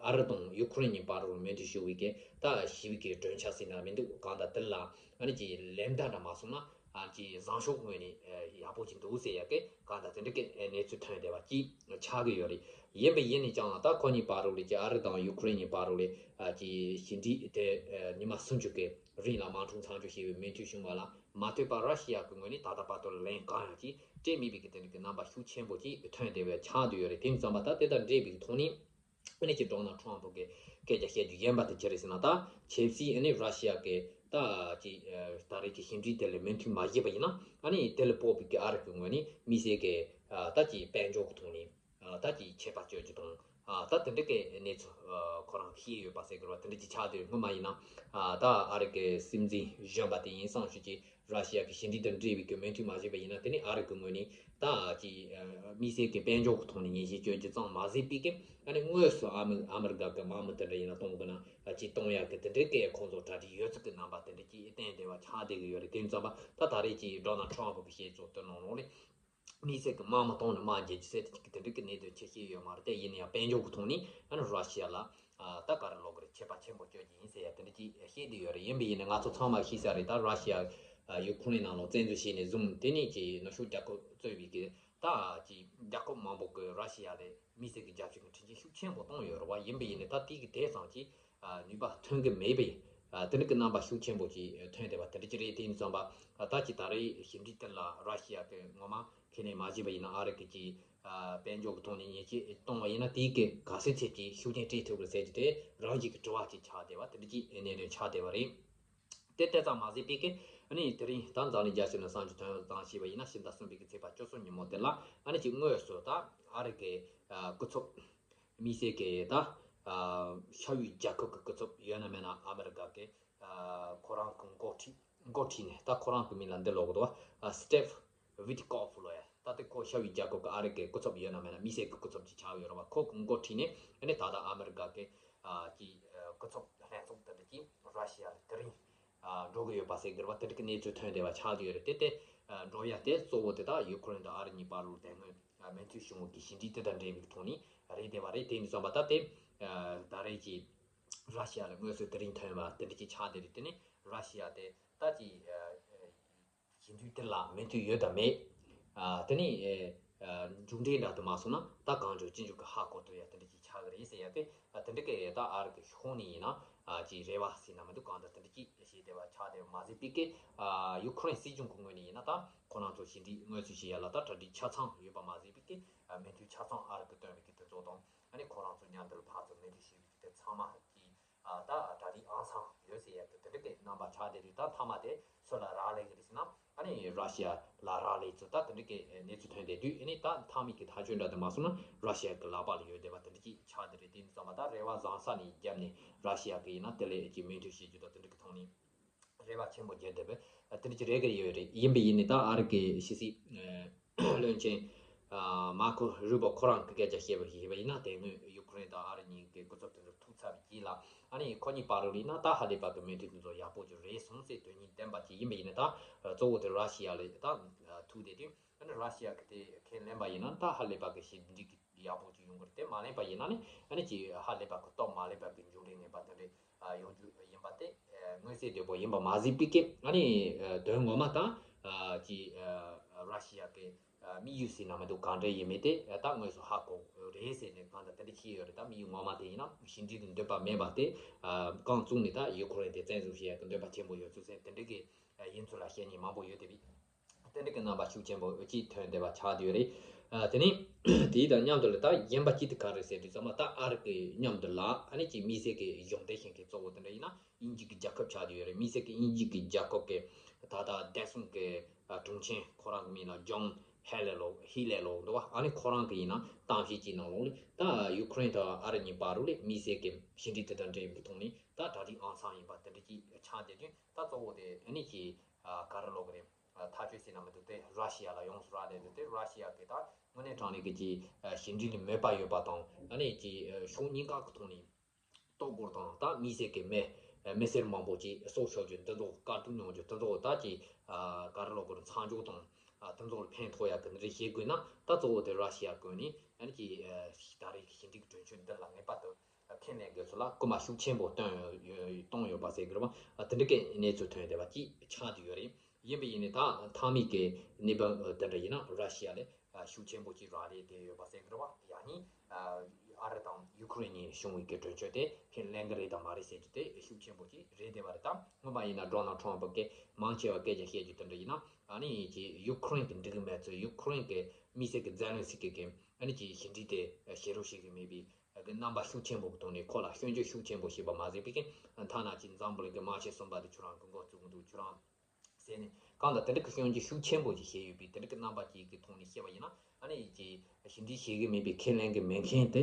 ཨ་རི་དང་ཡུ་ཁུ་རེན་གཉིས་བར་རུ་མོས་མཐུན་ཞུ་བའི་གི་ད་ཞི་བའི་གི་གྲོས་འཆར་ཟེར་ན་མི་འདུག་གང་ལྟར་དེ་ལ་ཨ་ནི་ཅིག་ལན་བརྡ་འདྲ་མ་སོང་ན་ཨ་ཅིག་བཟང་ཕྱོགས་ངོས་ནས་ཡག་པོ་ཅིག་འདུག་ཟེར་ཡ་གི་གང་ལྟར་དེ་འདྲ་གི་གནས་ཚུལ་ཐོན་བསྡད་པ་ཅིག་ཆགས་ཀྱི་ཡོད་རེད། ཡིན་པ་ཡིན་ནའི་ཀྱང་ད་ཁོ་གཉིས་བར་རུ་ལས་ཀྱི་ཨ་རི་དང་ཡུ་ཁུ་རེན་གཉིས་བར་རུ་ལས་ཨ་ཅིག་ཞི་འགྲིག་དེ་ཉི་མ་སུམ་ཅུ་གི་རིང་ལ་མ་འཁྲུག་མཚམས་འཇོག་བྱས་པའི་མོས་མཐུན་བྱུང་བ་ལ་མ་ལྟོས་པར་ར་ཤི་ཡ་གི་ངོས་ནས་ད་ལྟ་བར་དུ་ལན་གང་ཡང་ཅིག་སྤྲད་མེད་པའི་གི་དེ་འདྲ་གི་རྣམ་པ་ཤུགས་ཆེན་པོ་ཅིག་ཐོན་བསྡད་པའི་ཆགས་བསྡད་ཡོད་རེད། དེ་ཡིན་ཙམ་པ་ད་དེ་དང་འབྲེལ་བའི་ཐོག་ནས་ཨ་ནི་ཅིག་ཌོ་ནལ་ཊམ་ཕུ་གི་སྐད་ཆ་བཤད་རྒྱུ་གཞན་པ་དེ་ཅི་རེད་ཟེར་ན། ད་ཆབ་སྲིད་ཨ་ནི་ར་ཤི་ཡ་གི་ད་ཅིག་ད་རེས་ཀྱི་ཞི་འགྲིག་དེ་ལ་མོས་མཐུན་མ་བྱས་པ་ཡིན་ན་ཨ་ནི་དེ་ལ་དཔག་པའི་གི་ཨ་རི་གི་ངོས་ནས་དམིགས་བསལ་གི་ད་ཅིག་དཔལ་འབྱོར་གི་ཐོག་ནས། ད་ཀྱི་ཆད་པ་གཅོད་རྒྱུ་དང་། ད་དེ་འདྲ་གི་གནས་ཚུལ་ཁོ་རང་བཤད་ཡོད་པ་ཟེར་གི་རེད་པ། དེ་འདྲ་ཅིག་ཆགས་དུས་སྔོན་མ་ཡིན་ན་ད་ཨ་རི་གི་སྲིད་འཛིན་གཞོན་པ་དེ་ཡིན་སང་ཞུ་ཅིག་ར་ཤི་ཡ་གི་ཞི་འགྲིག་དང་འབྲེལ་བའི་གི་མོས་མཐུན་མ་བྱས་པ་ཡིན་ན་དེ་ནི་ཨ་རི་གི་ངོས་ནས་ད་ཀྱི་དམིགས་བསལ་གི་དཔལ་འབྱོར་གི་ཐོག་ནས་ངན་ཞེན་གཅོད་རྒྱུ་ཙམ་མ་ཟད་པའི་གི་ཨ་ནི་དངོས་སུ་ཨ་མི་ཨ་མི་རི་ཀ་གི་དམག་མི་དེ་འདྲ་ཡིན་ན་གཏོང་དགོས་ན་ཅིག་གཏོང་ཡག་གི་དེ་འདྲའི་གི་ཁོང་ཚོ་གྲ་སྒྲིག་ཡོད་ཚུལ་གི་རྣམ་པ་དེ་འདྲ་ཅིག་བསྟན་བསྡད་པ་ཆགས་བསྡད་གི་ཡོད་རེད། དེ་ཡིན་ཙམ་པ་ད་ད་རེས་ཀྱི་ཌོ་ནལ་ཊམ་ཕུ་གི་བཤད་ཚུལ་དེ་ནང་ལོགས་ལས། དམིགས་བསལ་གྱི་དམག་མི་གཏོང་ནས་དམག་རྒྱག་རྒྱུ་ཟེར་དེ་གི་དེ་འདྲ་གི་གནད་དོན་ཆེ་ཤོས་ཡོད་མ་རེད། དེ་ཡིན་ན་ཡང་དཔལ་འབྱོར་གྱི་ཐོག་ནས་ཨ་ནི་ར་ཤི་ཡ་ལ་ད་ག་རེ་ལབ་དགོས་རེད། ཆད་པ་ཆེན་པོ་གཅོད་རྒྱུ་ཡིན་ཟེར་ཡ་དེ་འདྲ་ཅིག་བཤད་བསྡད་ཡོད་རེད། ཡིན་པ་ཡིན་ན་ང་ཚོ་ཚང་མ་ཤེས་ས་རེད། ད་ར་ཤི་ཡ་ཡུ་ཁུ་རེན་ནང་ལ་བཙན་འཛུལ་བྱས་ནས་བཟུང་དེ་ནས་ཀྱི་ནུབ་ཕྱོགས་རྒྱལ་ཁབ་གཙོས་པའི་གི་ད་ཀྱི་རྒྱལ་ཁབ་མང་པོ་གི་ར་ཤི་ཡ་ལ་དམིགས་བསལ་གྱི་རྒྱབ་སྐྱོར་གྱི་འཕྲིན་ཆེན་ཤུགས་ཆེན་པོ་བཏང་ཡོད་རེད་བ། ཡིན་པ་ཡིན་ན་ད་དེ་གི་དེ་ཙམ་ཅིག་ནུས་པ་ཐོན་གི་མེད་པའི་དེ་འདྲ་གི་རྣམ་པ་ཤུགས་ཆེན་པོ་ཅིག་ཐོན་བསྡད་པ་དེ་འདྲ་ཅིག་རེད། དེ་ཡིན་ཙམ་པ་ད་ཅི་ད་རེས་ཞི་འགྲིག་དེ་ལ་ར་ཤི་ཡ་གི་ངོ་མ་ཁས་ལེན་མ་བྱས་པ་ཡིན་ན་ཨ་རི་གི་ཅིག་ དཔལ་འབྱོར་གྱི་ཐོག་ནས་ཉེས་ཆད་གཏོང་བ་ཡིན་ན། དེའི་གི་ག་ཚོད་ཚད་ཀྱི་ཤུགས་རྐྱེན་སྤྲད་ཐུབ་ཀྱི་རེད་ཟེར་གྱི་དེ་རང་གི་གི་དྲི་བ་ཅིག་ཆགས་བསྡད་པ་དེ་འདྲ་ཅིག་གནད་དོན་ཆགས་བསྡད་པ་རེད། དེ་ལྟ་ཙམ་མ་ཟད་པའི་གི་ཨ་ནི་དེ་རིང་ད་འཛམ་གླིང་རྒྱལ་སྤྱི་ནས་གསར་འགྱུར་ཐོན་སྟངས་བྱས་པ་ཡིན་ན། ཕྱི་ཟླ་གསུམ་པའི་གི་ཚེས་པ་བཅུ་གསུམ་ཉིན་མོ་དེ་ལ་ཨ་ནི་ཅིག་དངོས་སུ་ད་ཨ་རི་གི་ཨ་སྐུ་ཚབ་དམིགས་བསལ་གྱི་ད་ཨ་ཤར་ཡུལ་རྒྱལ་ཁབ་ཀྱི་སྐུ་ཚབ་ཡོད་ན་མེད་ན་ཨ་མི་རི་ཀ་གི་ཨ་ཁོ་རང་གི་འགོ་ཁྲིད་འགོ་ཁྲིད་ནས་ད་ཁོ་རང་གི་མིང་ལ་འདི་ལབ་གི་འདུག་བ། ཨ་Steve Witkoff ལོ་ཡ། ད་དེ་ཁོ་ཤར་ཡུལ་རྒྱལ་ཁབ་ཀྱི་ཨ་རི་གི་སྐུ་ཚབ་ཡོད་ན་མེད་ན་དམིགས་བསལ་གྱི་སྐུ་ཚབ་ཅིག་ཆགས་ཡོད་རེད་བ། ཁོ་གི་འགོ་ཁྲིད་ནས་ཨ་ནི་ད་ལྟ་ཨ་མི་རི་ཀ་གི་ཨ་གི་ཨ་སྐུ་ཚབ་ལྷན་ཚོགས་དེ་འདྲ་གིས་ར་ཤི་ཡ་ལ་དེ་རིང་ཨ་འགྲོ་གི་ཡོད་པ་ཟེར་གི་རེད་བ། དེ་འདྲ་གི་གནས་ཚུལ་ཐོན་བསྡད་པ་ཆགས་ཀྱི་ཡོད་རེད། དེ་དེ་ཨ་འགྲོ་ཡ་དེ་གཙོ་བོ་དེ་ད་ཡུ་ཁུ་རེན་དང་ཨ་རི་གཉིས་བར་ལ་དེ་སྔོན་ཨ་མོས་མཐུན་བྱུང་བའི་གི་ཞི་འགྲིག་དེ་དང་འབྲེལ་བའི་ཐོག་ནས་རེད་བསྡད་པ་རེད། དེ་ཡིན་དུས་ཙམ་པ་ད་དེ་ཨ་ད་རེས་ཀྱི་ར་ཤི་ཡ་ལ་དངོས་སུ་དེ་རིང་ཐོན་པ་དེ་འདྲ་ཅིག་ཆགས་བསྡད་རེད། དེ་ནི་ར་ཤི་ཡ་དེ་ད་ཅིག་ཨ་ཞི་འགྲིག་དེ་ལ་མོས་མཐུན་ཡོད་དམ་མེད། ཨ་དེ་ནི་ཨ་མཇུག་འབྲས་འདྲ་དུ་མ་སོང་ན་ད་གང་བྱུང་ཅི་འབྱུང་གི་ཧ་གོ་ཐུབ་ཡ་དེ་འདྲ་ཅིག་ཆགས་ཀྱི་རེད་ཟེར་ཡ་དེ། ཨ་དེ་འདྲ་གི་ད་ཨ་རི་གི་ཕྱོགས་ནས་ཡིན་ན་ཨ་ཅིག་རེ་བ་ཟེར་ན་མི་འདུག་གང་ལྟར་དེ་འདྲ་ཅིག་བྱས་བསྡད་པ་ཆགས་བསྡད་པ་མ་ཟད་པའི་གི་ཨ་ཡུ་ཁུ་རེན་སྲིད་གཞུང་གི་ངོས་ནས་ཡིན་ན་ད་ཁོ་རང་ཚོ་ཞི་འགྲིག་དངོས་སུ་བྱེད་ཡ་ལ་ད་གྲ་སྒྲིག་ཆ་ཚང་ཡོད་པ་མ་ཟད་པའི་གི་ཨ་མོས་མཐུན་ཆ་ཚང་ཨ་རི་གི་བཏོན་པའི་གི་དེ་ཚོ་དང་། ཨ་ནི་ཁོ་རང་ཚོ་མཉམ་དུ་ལ་ཕར་ཚུར་མོས་མཐུན་བྱེད་པའི་གི་དེ་ཚང་མ་གི་ཨ་ད་གྲ་སྒྲིག་ཨང་སང་ཡོད་ཟེར་ཡ་གི་དེ་འདྲ་གི་རྣམ་པ་ཆགས་བསྡད་རེད། ད་མཐའ་མ་དེ་སུ་ལ་རག་ལས་གི་རེད་ཟེར་ན། ཨ་ནི་ར་ཤི་ཡ་ལ་རག་ལས་ཚུལ་ད་དེ་འདྲ་གི་གནས་ཚུལ་ཐོན་བསྡད་དུས། ཨ་ནི་ད་མཐའ་མའི་གི་ཐག་གཅོད་འདྲ་དེ་མ་སོང་ན་ར་ཤི་ཡ་གི་ལག་པ་ལ་ཡོད་བསྡད་པ་དེ་འདྲ་ཅིག་ཆགས་བསྡད་རེད། དེ་ཡིན་ཙང་མ་ད་རེ་བ་བཟང་ས་ནས་བརྒྱབ་ནས་ར་ཤི་ཡ་གི་ཡིན་ན་དེ་ལས་ཀྱི་མོས་མཐུན་བྱེད་རྒྱུ་དང་དེ་འདྲ་གི་ཐོག་ནས་རེ་བ་ཆེན་པོ་བརྒྱབ་བསྡད་པ་དེ་འདྲ་ཅིག་རེད་གི་ཡོད་རེད། ཡིན་པ་ཡིན་ནི་ད་ཨ་རི་གི་ཕྱི་སྲིད་བློན་ཆེན་མར་ཁོ་རུ་བོ་ཁོ་རང་གི་སྐད་ཆ་བཤད་པ་ཞིག་བྱས་པ་ཡིན་ན། དེ་སྔོན་ཡུ་ཁུ་རེན་དང་ཨ་རི་གཉིས་ཀྱི་སྐུ་ཚབ་དེ་ཚོ་ཐུག་ཚར་བའི་རྗེས་ལ་ཨ་ནི་ཁོ་གཉིས་བར་ལ་ཡིན་ན་ད་ཧ་ལས་པ་གི་མོས་མཐུན་དེ་ཚོ་ཡག་པོ་ཅིག་རེད་སོང་ཟེར་དོན་སྙིང་ལྡན་པ་ཅིག་ཡིན་པ་ཡིན་ན། ད་གཙོ་བོ་དེ་ར་ཤི་ཡ་ལ་ད་ཐུག་བསྡད་དུས་ཨ་ནི་ར་ཤི་ཡ་གི་དེ་ཁས་ལེན་པ་ཡིན་ན་ད་ཧ་ལས་པ་གི་ཞི་འགྲིག་གི་ཡག་པོ་ཅིག་ཡོང་གི་རེད། དེ་མ་ལེན་པ་ཡིན་ན་ནི་ཨ་ནི་ཅིག་ཧ་ལས་པ་གི་སྟོབས་མ་ལེན་པ་གི་མཇུག་འབྲས་ངན་པ་དེ་འདྲ་ཡོང་རྒྱུ་ཡིན་པ་དེ་མངོན་གསལ་དོད་པོ་ཡིན་པ་མ་ཟད་པའི་གི་ཨ་ནི་དོན་ངོ་མ་དང་ཅིག་ར་ཤི་ཡ་གི་དམིགས་ཡུལ་ཟེར་ན་མི་འདུག་གང་འདྲ་ཡིན་མིན་དེ་ད་དངོས་སུ་ཧ་གོ་རེད་ཟེར་ནས་གང་ལྟར་དེ་འདྲ་བྱས་ཡོད་རེད། ད་དམིགས་ཡུལ་ངོ་མ་དེ་ཡིན་ན་ཞི་འགྲིག་གི་འདོད་པ་མེད་པ་དེ་རྐང་བཙུགས་ནས་ད་ཡུ་ཁུ་རེན་དེ་བཙན་བཟུང་བྱེད་ཡ་གི་འདོད་པ་ཆེན་པོ་ཡོད་ཚུལ་ཟེར་དེ་འདྲ་གི་ཡིན་ཚུལ་ལ་བཤད་མཁན་མང་པོ་ཡོད་དེ་བས། དེ་འདྲ་གི་རྣམ་པ་ཤུགས་ཆེན་པོ་ཅིག་ཐོན་བསྡད་པ་ཆགས་བསྡད་ཡོད་རེད། ཨ་དེ་ནས་དེའི་དང་མཉམ་དུ་ལ་ད་གཞན་པ་ཅིག་དེ་ག་རེ་ཟེར་དུས་ཙམ་པ་ད་ཨ་རི་གི་མཉམ་དུ་ལ་ཨ་ནི་ཅིག་དམིགས་བསལ་གྱི་གཞུང་འབྲེལ་ཞིག་གི་གཙོ་བོ་དེ་འདྲ་ཡིན་ན་དབྱིན་ཇི་གི་རྒྱལ་ཁབ་ཆགས་བསྡད་ཡོད་རེད། དམིགས་བསལ་གྱི་དབྱིན་ཇི་གི་རྒྱལ་ཁབ་ཀྱི་ད་ལྟ་བདེ་སྲུང་གི་ཨ་དྲུང་ཆེ་ཁོ་རང་གི་མིང་ལ་ཇོན་ཧེ་ལེ་ལོ་ཧི་ལེ་ལོ་འདུག་བ། ཨ་ནི་ཁོ་རང་གི་ཡིན་ན་གཏམ་བཤད་ཅིག་ནང་ལོགས་ལ་ད་ཡུ་ཁུ་རེན་དང་ཨ་རི་གཉིས་བར་ལ་དམིགས་བསལ་གྱི་ཞི་འགྲིག་དེ་དང་འབྲེལ་བའི་ཐོག་ནས་ད་གྲ་སྒྲིག་ཨང་སང་ཡིན་པ་དེ་འདྲ་ཅིག་ཆགས་བསྡད་དུས་ད་གཙོ་བོ་དེ་ཨ་ནི་ཅིག་ཨ་ག་རེ་ལབ་དགོས་རེད། ཐག་གཅོད་ཟེར་ན་མི་འདུག་དེ་ར་ཤི་ཡ་ལ་ཡོངས་སུ་རག་ལས་འདུག་དེ་ར་ཤི་ཡ་གི་ད་དངོས་གནས་དྲང་གནས་ཀྱི་ཅིག་ཞི་འགྲིག་ལ་མོས་པ་ཡོད་པ་དང་། ཨ་ནི་ཅིག་ཕྱོགས་གཉིས་ཀ་གི་ཐོག་ནས་ལྟོ་སྒོར་དང་ད་དམིགས་བསལ་གྱི་མི་མི་སེར་མང་པོ་ཅིག་སྲོག་ཤོར་རྒྱུ་འདི་ཚོ་བཀག་སྡོམ་ཡོང་རྒྱུ་འདི་ཚོ་ད་ཅིག་ག་རེ་ལབ་དགོས་རེད། མཚམས་འཇོག་དང་དེ་ཚོ་ལ་ཕན་ཐོགས་ཡག་གི་འདི་རིགས་བྱེད་དགོས་ན་ད་གཙོ་བོ་དེ་ར་ཤི་ཡ་ཀུན་ནས་ཨ་ནི་ཅིག་ད་རེས་ཀྱི་ཞི་འགྲིག་གི་གྲོས་ཆོད་འདི་ལ་ངེས་པར་དུ། ཁས་ལེན་དགོས་ཚུལ་ལ་སྐུལ་མ་ཤུགས་ཆེན་པོ་བཏོན་ཡོད་བཏང་ཡོད་པ་ཟེར་གི་རེད་བ། དེ་འདྲ་གི་གནས་ཚུལ་ཐོན་བསྡད་པ་ཅིག་ཆགས་བསྡད་ཡོད་རེད། ཡིན་པ་ཡིན་ནའི་ད་མཐའ་མའི་གི་གནས་བབ་དེ་འདྲ་ཡིན་ན་ར་ཤི་ཡ་ལ་ཤུགས་ཆེན་པོ་ཅིག་རག་ལས་བསྡད་ཡོད་པ་ཟེར་གི་རེད་བ། ཡང་ནི་ཨ་རི་དང་ཡུ་ཁུ་རེན་གཉིས་བྱུང་བའི་གི་གྲོས་ཆོད་དེ་ཁས་ལེན་གི་རེད་དམ་མ་རེད་ཟེར་རྒྱུ་དེ་ཤུགས་ཆེན་པོ་ཅིག་རེད་བསྡད་པ་རེད། ད་སྔོན་མ་ཡིན་ན་ཌོ་ནལ་ཊམ་ཕ་གིས་མང་ཆེ་བ་སྐད་ཆ་བཤད་རྒྱུ་དེ་འདྲ་ཡིན་ན་ཨ་ནི་ཅིག་ཡུ་ཁུ་རེན་གི་འགྲིག་གི་མེད་ཚུལ། ཡུ་ཁུ་རེན་གི་དམིགས་བསལ་གི་ཛེ་ལན་སི་ཀི་གི་ཨ་ནི་ཅིག་ཞི་འགྲིག་དེ་བྱེད་རོགས་བྱེད་གི་མེད་པའི་གི་རྣམ་པ་ཤུགས་ཆེན་པོ་གི་ཐོག་ནས་ཁོ་ལ་སྐྱོན་བརྗོད་ཤུགས་ཆེན་པོ་བྱས་པ་མ་ཟད་པའི་གི་ཐ་ན་ཅིག་འཛམ་བུ་གླིང་གི་དམག་ཆེན་གསུམ་པ་དེ་ཁྱོད་རང་གི་འགོ་བཙུགས་འདུག་ཁྱོད་རང་ཟེར་ནས་གང་ལྟར་དེ་འདྲ་གི་སྐྱོན་བརྗོད་ཤུགས་ཆེན་པོ་ཅིག་བྱས་ཡོད་པའི་དེ་འདྲ་གི་རྣམ་པ་ཅིག་གི་ཐོག་ནས་བཤད་པ་ཡིན་ན་ཨ་ནི་ཅིག་ཞི་འགྲིག་བྱེད་གི་མེད་པའི་ཁས་ལེན་གི་མེད་མཁན་དེ་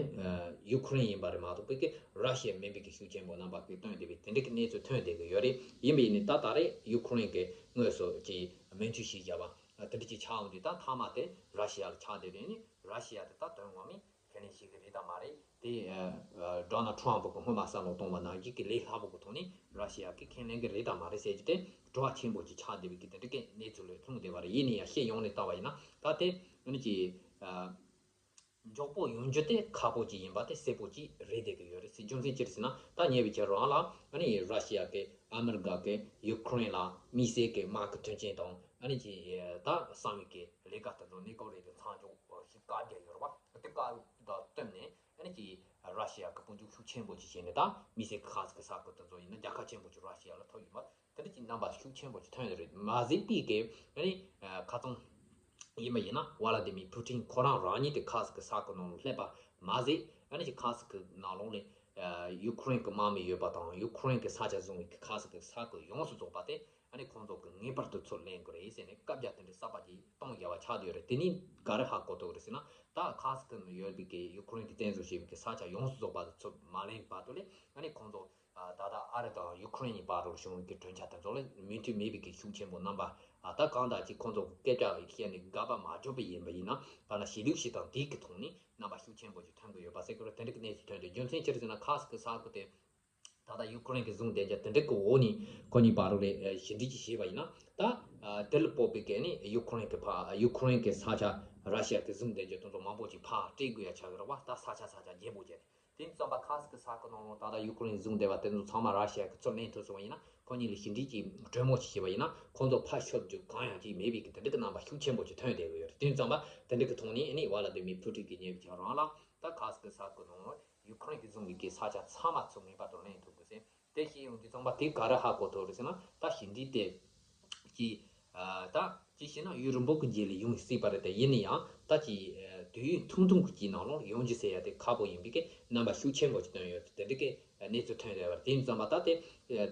ཡུ་ཁུ་རེན་ཡིན་པ་རེད་མ་གཏོགས་པའི་གི་ར་ཤི་ཡ་མིན་པའི་གི་ཤུགས་ཆེན་པོ་རྣམ་པ་གི་སྟོན་བསྡད་པའི་དེ་འདྲ་གི་གནས་ཚུལ་ཐོན་བསྡད་གི་ཡོད་རེད། ཡིན་པ་ཡིན་ནའི་ད་ད་རེས་ཡུ་ཁུ་རེན་གི་དངོས་སུ་ཅིག་མོས་མཐུན་ཞིག་བྱས་པ་དེ་འདྲ་ཅིག་ཆགས་འོང་དུས་ད་མཐའ་མ་དེ་ར་ཤི་ཡ་ལ་ཆགས་བསྡད་པ་ཡིན་ནི་ར་ཤི་ཡ་དེ་ད་དོན་ངོ་མའི་ཁས་ལེན་བྱེད་ཀྱི་རེད་དམ་མ་རེད། དེ་ཨ་ཨ་ཌོ་ནལ་ཊམ་ཕ་གིས་སྔོན་མ་བསམ་བློ་གཏོང་བ་ནང་བཞིན་གྱི་ལས་སླ་པོ་གི་ཐོག་ནས་ར་ཤི་ཡ་གིས་ཁས་ལེན་གྱི་རེད་དམ་མ་རེད་ཟེར་རྒྱུ་དེ་དྲི་བ་ཆེན་པོ་ཅིག་ཆགས་བསྡད་པའི་གི་དེ་འདྲ་གི་གནས་ཚུལ་ལ་ལྷུང་བསྡད་པ་རེད། ཡིན་ནའི་ཡང་ཤེས་ཡོང་ནས་ལྟ་བ་ཡིན་ན་ད་དེ་ཨ་ནི་ཅིག་ཨ་མགྱོགས་པོ་ཡོང་རྒྱུ་དེ་ཁག་པོ་ཅིག་ཡིན་པ་དེ་གསལ་པོ་ཅིག་རེད་བསྡད་ཀྱི་ཡོད་རེད་ཟེར། རྒྱུ་མཚན་ཅི་རེད་ཟེར་ན་ད་ཉེ་བའི་ཆར་རང་ལ་ཨ་ནི་ར་ཤི་ཡ་གིས་ཨ་མི་རི་ཀ་གིས་ཡུ་ཁུ་རེན་ལ་དམིགས་བསལ་གྱི་དམག་གི་མཐུན་རྐྱེན་དང་ཨ་ནི་ཅིག་ད་གསང་བའི་གི་ལས་ཀ་དེ་ཚོ་གནས་སྐབས་རེ་གི་མཚམས་འཇོག་ཞིག་བཀག་རྒྱུ་ཡོད་རེད་བ། དེ་བཀག་དང་བསྟུན་ནས་ཨ་ནི་ཅིག་ར་ཤི་ཡ་གི་དཔུང་འཇུག་ཤུགས་ཆེན་པོ་ཅིག་བྱས་ནས་ད་མི་སེར་གི་ཁ་ཟིག་གི་ས་ཁུལ་དེ་ཚོ་ཡིན་ན་རྒྱལ་ཁ་ཆེན་པོ་ཅིག་ར་ཤི་ཡ་ལ་ཐོབ་ཡོད་མ་རེད། དེ་འདྲ་ཅིག་རྣམ་པ་ཤུགས་ཆེན་པོ་ཅིག་ཐོན་ཡོད་རེད། མ་ཟད་པའི་གི་ཨ་ནི་ཁ་ཚང་ ཡིན་པ་ཡིན་ན་ཝ་ལ་དི་མི་པུ་ཏིན་ཁོ་རང་རང་ཉིད་དེ་ཁ་སི་ཀི་ས་ཁུལ་ནང་ལ་སླེབས་པ་མ་ཟད། ཨ་ནི་ཅིག་ཁ་སི་ཀི་ནང་ལོགས་ལ་ཡུ་ཁུ་རེན་གི་དམག་མི་ཡོད་པ་དང་ཡུ་ཁུ་རེན་གི་ས་ཆ་བཟུང་བའི་ཁ་སི་ཀི་ས་ཁུལ་ཡོངས་སུ་རྫོགས་པ་དེ་ཨ་ནི་ཁོང་ཚོ་གི་ངེས་པར་དུ་ཚུར་ལེན་དགོས་རེད་ཟེར་ནས་བཀའ་རྒྱ་དེ་འདྲ་གསར་པ་ཅིག་གཏོང་དགོས་པ་ཆགས་བསྡད་ཡོད་རེད། དེ་ནི་ག་རེ་ཧ་གོ་ཐུབ་རེད་ཟེར་ན། ད་ཁ་སི་ཀི་ནང་ཡོད་པའི་གི་ཡུ་ཁུ་རེན་གི་བཙན་འཛུལ་བྱས་པའི་གི་ས་ཆ་ཡོངས་སུ་རྫོགས་པ་དེ་ཚུར་མ་ལེན་བར་དུ་ལས་ཨ་ནི་ཁོང་ཚོ་ད་ལྟ་ཨ་རི་དང་ཡུ་ཁུ་རེན་གཉིས་བར་དུ་བྱུང་བའི་གི་གྲོས་འཆར་དེ་ཚོ་ལ་མོས་མཐུན་མེད་པའི་གི་ཤུགས་ཆེན་པོ་རྣམ་པ་ད་གང་ལྟར་ཅིག་ཁོང་ཚོ་སྐད་ཆ་བཤད་ནས་དགག་པ་མ་བརྗོད་པ་ཡིན་པ་ཡིན་ན་ད་ལྟ་གཞི་ལུགས་ཤིག་དང་དེ་གི་ཐོག་ནས་རྣམ་པ་ཤུགས་ཆེན་པོ་ཞིག་ཐོན་གི་ཡོད་པ་ཟེར་གི་རེད། དེ་འདྲ་གི་གནས་ཚུལ་ཐོན་ཏེ་རྒྱུ་མཚན་ཅི་རེད་ཟེར་ན། ཁ་སི་ཀི་ས་ཁུལ་དེ་ད་ལྟ་ཡུ་ཁུ་རེན་གི་བཟུང་བསྡད་རྒྱུ་དེ་འདྲ་གི་འོག་ནས་ཁོ་གཉིས་བར་དུ་ལས་ཞི་འགྲིག་ཅིག་བྱས་པ་ཡིན་ན་ད་དེ་ལ་སྤོབས་པའི་གི་ནི་ཡུ་ཁུ་རེན་གི་ཕ་ཡུ་ཁུ་རེན་གི་ས་ཆ་ར་ཤི་ཡ་གི་བཟུང་བསྡད་རྒྱུ་དེ་ཚོ་མང་པོ་ཅིག་ཕར་སྤྲད་དགོས་ཡ་ཆགས་གི་རེད་བ། ད་ས་ཆ་ས་ཆ་རྒྱས་པོ་བྱས་ནས། དེ་ཙམ་པ་ཁ་སི་ཀི་ས་ཁུལ་ནང་ལ་ད་ལྟ་ཡུ་ཁུ་རེན་བཟུང་བསྡད་པ་དེ་ཚོ་ཚང་མ་ར་ཤི་ཡ་གི་ཚུར་ལེན་ཐུབ་སོང་བ་ཡིན་ན་ཁོ་གཉིས་ལ་ཞི་འགྲིག་གི་གྲོས་མོལ་ཞིག་བྱས་པ་ཡིན་ན་ཁོང་ཚོ་ཕར་ཤོར་རྒྱུ་གང་ཡང་ཅིག་མེད་པའི་གི་དེ་འདྲ་གི་རྣམ་པ་ཤུགས་ཆེན་པོ་ཅིག་ཐོན་བསྡད་ཀྱི་ཡོད་རེད། དེ་ཙམ་པ་དེ་འདྲ་གི་ཐོག་ནས་ནི་ཝ་ལ་དི་མི་ཕུ་ཏིན་གི་ཉེ་བའི་ཆ་རང་ལ་ད་ཁ་སི་ཀི་ས་ཁུལ་ནང་ལ་ཡུ་ཁུ་རེན་གི་བཟུང་བའི་གི་ས་ཆ་ཚང་མ་ཚུར་ངེས་པར་དུ་ལེན་ཐུབ་དགོས་ཟེར། དེ་ཤེས་ཡོང་དུས་ཙམ་པ་དེ་ག་རེ་ཧ་གོ་ཐུབ་རེད་ཟེར་ན། ད་ཞི་འགྲིག་དེ་ཀྱི་ད་ཅི་ཞེ་ན་ཡུན་རིང་པོ་གི་རྗེས་ལ་ཡོང་སྲིད་པ་རེད། དེ་ཡིན་ན་ཡང་ད་ཀྱི་དུས་ཡུན་ཐུང་ཐུང་གི་ཀྱི་ནང་ལོགས་ཡོང་རྒྱུ་ཟེར་ཡ་དེ་ཁག་པོ་ཡིན་པའི་གི་རྣམ་པ་ཤུགས་ཆེན་པོ་ཅིག་བཏོན་ཡོད། དེ་འདྲ་གི་གནས་ཚུལ་ཐོན་ཡོད་པ་རེད། དེ་ཡིན་ཙམ་པ་ད་དེ་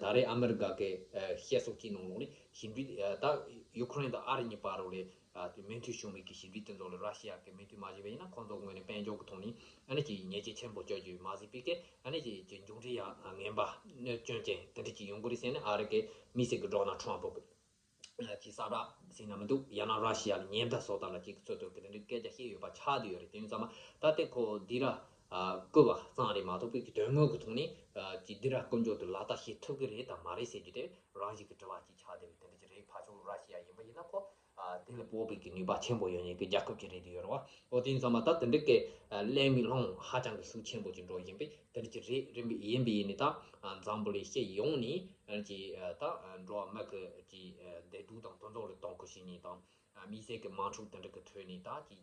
ད་རེས་ཨ་མི་རི་ཀ་གི་བཤད་སྲོལ་གྱི་ནང་ལོགས་ནས་ཞི་འགྲིག་ད་ཡུ་ཁུ་རེན་དང་ཨ་རི་གཉིས་བར་ལ་དེ་མོས་མཐུན་བྱུང་བའི་གི་ཞི་འགྲིག་དེ་ཚོ་ལ་ར་ཤི་ཡ་གི་མོས་མཐུན་མ་བྱས་པ་ཡིན་ན་ཁོང་ཚོ་ངོས་ནས་དཔལ་འབྱོར་གི་ཐོག་ནས་ཨ་ནི་ཀྱི་ཉེས་ཆད་ཆེན་པོ་གཅོད་རྒྱུ་མ་ཟད་པའི་གི་ཨ་ནི་ཀྱི་ཀྱི་མཇུག་འབྲས་ཡང་ངན་པ་གནོད་སྐྱོན་ཅན་དེ་འདྲ་ཅིག་ཡོང་གི་རེད་ཟེར་ནས་ཨ་རི་གི་དམིགས་བསལ་གི་ཌོ་ནལ་ཊམ་ཕ་གི་ཀྱི་གསལ་བསྒྲགས་ཟིན་ན་མི་འདུག་ཡང་ན་ར་ཤི་ཡ་ལ་ཉེན་བརྡ་བཟོ་སྟངས་ལ་ཅིག་ཚོད་ལྟ་གི་དེ་འདྲའི་སྐད་ཆ་བཤད་ཡོད་པ་ཆགས་བསྡད་ཡོད་རེད། དེ་ཡིན་ཙང་མ་ད་ལྟ་ཁོ་འདི་ར་བསྐུལ་བ་ཙམ་རེད་མ་གཏོགས་པའི་གི་དོན་དངོས་ཀྱི་ཐོག་ནས་ཀྱི་འདི་ར་དཀོན་མཆོག་དེ་ལག་བསྟར་བྱེད་ཐུབ་ཀྱི་རེད་དམ་མ་རེད་ཟེར་རྒྱུ་དེ་རང་བཞིན་གྱི་དྲི་བ་ཅིག་ཆགས་བསྡད་པའི་དེ་འདྲ་ཅིག་རེད། ཕར་ཕྱོགས་ར་ཤི་ཡ་ཡིན་པ་ཡིན་ན་ཁོ་དེ་ལ་སྤོབས་པའི་གི་ནུས་པ་ཆེན་པོ་ཡོད་མཁན་གྱི་རྒྱལ་ཁབ་ཅིག་རེད་དེ་ཡོད་རེད་བ། འོ་དེ་ཡིན་ཙང་མ་ད་དེ་འདྲའི་གི་གླེང་མོལ་ཧ་ཅང་གི་ཤུགས་ཆེན་པོ་ཅིག་འགྲོ་བཞིན་པས་དེ་འདྲ་ཅིག་རེད། རིམ་པས་ཡིན་པས་ཡིན་ནི་ད་འཛམ་བུ་གླིང་སྤྱི་ཡོངས་ནས་ཀྱི་ད་འགྲོ་བ་མི་གི་ཀྱི་བདེ་སྡུག་དང་དོན་ཚོགས་ལ་གཏོང་ཁུལ་བྱེད་ཉེན་དང་། དམིགས་བསལ་གྱི་དམག་འཁྲུག་དེ་འདྲ་གི་ཁྲོད་ནས་ད་ཀྱི་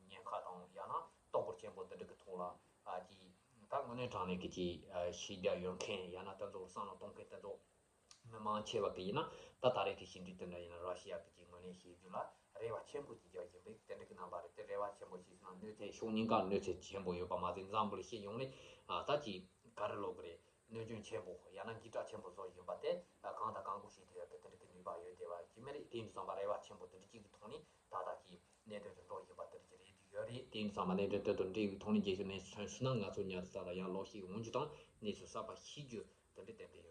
ཉེན་ཁ་དང་ཡང་ན་སྟོབས་སྐོར་ཆེན་པོ་དེ་འདྲ་གི་ཐོག་ལ་ཀྱི་ད་དངོས་གནས་དྲང་གནས་ཀྱི་ཀྱི་ཤེས་རྒྱ་ཡོད་མཁན་ཡང་ན་དེ་ཚོ་བསམ་བློ་གཏོང་མཁན་དེ་ཚོ་མི་མང་ཆེ་བ་གི་ཡིན་ན་ད་ད་རེས་ཀྱི་ཞི་འགྲིག་དེ་འདྲ་ཡིན་ན་ར་ཤི་ཡ་གི་ཀྱི་ངོས་ནས་བྱེད་རྒྱུ་ལ་རེ་བ་ཆེན་པོ་ཅིག་རྒྱག་བཞིན་པའི་དེ་འདྲ་གི་རྣམ་པ་རེད། དེ་རེ་བ་ཆེན་པོ་ཞིག་ན་གནོད་འཚེ་ཕྱོགས་གཉིས་ཀ་གནོད་འཚེ་ཆེན་པོ་ཡོད་པ་མ་ཟད་འཛམ་བུ་གླིང་སྤྱི་ཡོངས་ནས་ད་ཀྱི་ག་རེ་ལབ་དགོས་རེད། གནོད་སྐྱོན་ཆེན་པོ་ཡང་ན་འཇིགས་སྐྲག་ཆེན་པོ་བཟོ་བཞིན་པ་དེ་གང་དང་གང་འགོག་བྱེད་ཐུབ་ཡག་གི་དེ་འདྲ་གི་ནུས་པ་ཡོད་བསྡད་པ་ཅིག་མ་རེད། དེ་ཡིན་དུས་ཙམ་པ་རེ་བ་ཆེན་པོ་དེ་འདྲ་ཅིག་གི་ཐོག་ནས་ད་ལྟ་གི་གནད་དོན་དེ་འགྲོ་བཞིན་པ་དེ་འདྲ་ཅིག་རེད་དེ་ཡོད་རེད། དེ་ཡིན་དུས་ཙམ་པ་གནད་དོན་དེ་དང་འབྲེལ་བའི་ཐོག་ནས་རྒྱལ་ཁབ་ནས་མཚོན་ཐུབ་ན་ང་ཚོ་ཉར་ཚགས་དང་ཡང་ལོག་ཤེས་འོང་རྒྱུ་དང་གནས་ཚུལ་གསར་པ་ཤེས་རྒྱུ་དེ་འདྲ་ཏན་ཏན་ཡོད།